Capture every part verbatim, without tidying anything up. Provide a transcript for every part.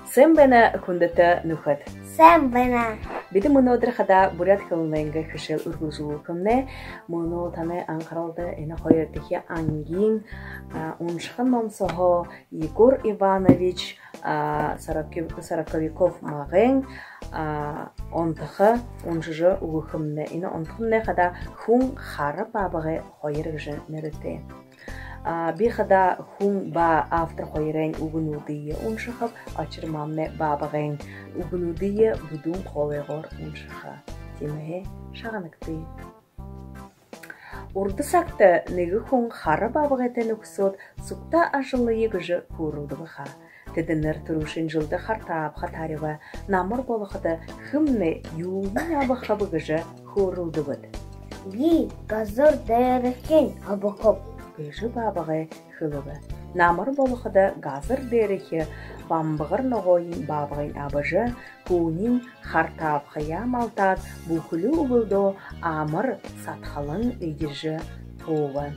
Сайн байна, хүндэтэ нүхэд! Сайн байна! Бидэ мүнөөдэр хадаа буряад хэлэнэйнгээ хэшээл үргэлжэлүүлхэмнай. Мүнөө танай анхаралда энэ хоёрдохи ангиин, а, уншаха ном сооһоо Егор Иванович, а, Сороки-, Сороковиков Магайн, а, онтохо уншажа үгэхэмнай. Энэ онтохомнай хадаа «Хүн хара баабгай хоёр» гэжэ нэрэтэй. А, би хадаа хүн ба автор хоёройнь үгэнүүдые уншахаб, Очир маамнай баабгайн үгэнүүдые бүдүүн хоолойгоор уншаха. Тиимэһээ шагнагты. Урда сагта нэгэ хүн хара баабгайтай нүхэсөөд, сугтаа ажаллая гэжэ хөөрэлдэбэ ха. Тэдэнэр түрүүшын жэлдэ хартаабха тариба. Намар болоходо хэмнай юуень абахаб гэжэ хөөрэлдэбэд. Би газар дээрэхиень абахаб, гэжэ баабгай хэлэбэ. Намар болоходо газар дээрэхи бамбагар ногоонь баабгайнь абажа, хүниинь хартаабхаяа малтаад, бүхэли үбэлдөө амар садхалан эдижэ һууба.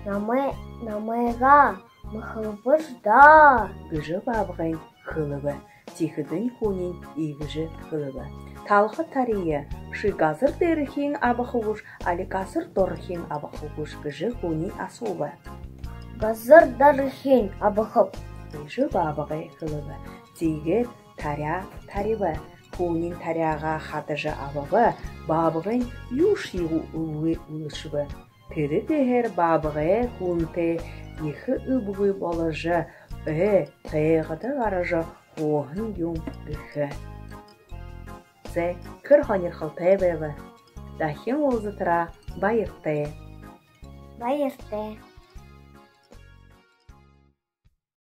Намай, намайгаа махалбаш даа, гэжэ баабгайнь хэлэбэ. Тиихэдэнь хүниинь иигэжэ хэлэбэ. Талха тарие, ши газар дээрэхиень абаха гүш, али газар доорохиень абаха гүш гэжэ хүниинь асууба. Газар дээрэхиень абахаб, гэжэ баабгай хэлэбэ. Тиигээд таряа тариба. Хүниинь таряагаа хадажа абаба. Баабгайнь юушье үгы үлэшэбэ. Тэрэ гэһээр баабгай хүнтэй ехэ үбгы боложо, ой, тайгада гаража һууһан юм гэхэ. Зай, хэр һонирхолтой байба. Дахин уулзатараа баяртай. Баяртай.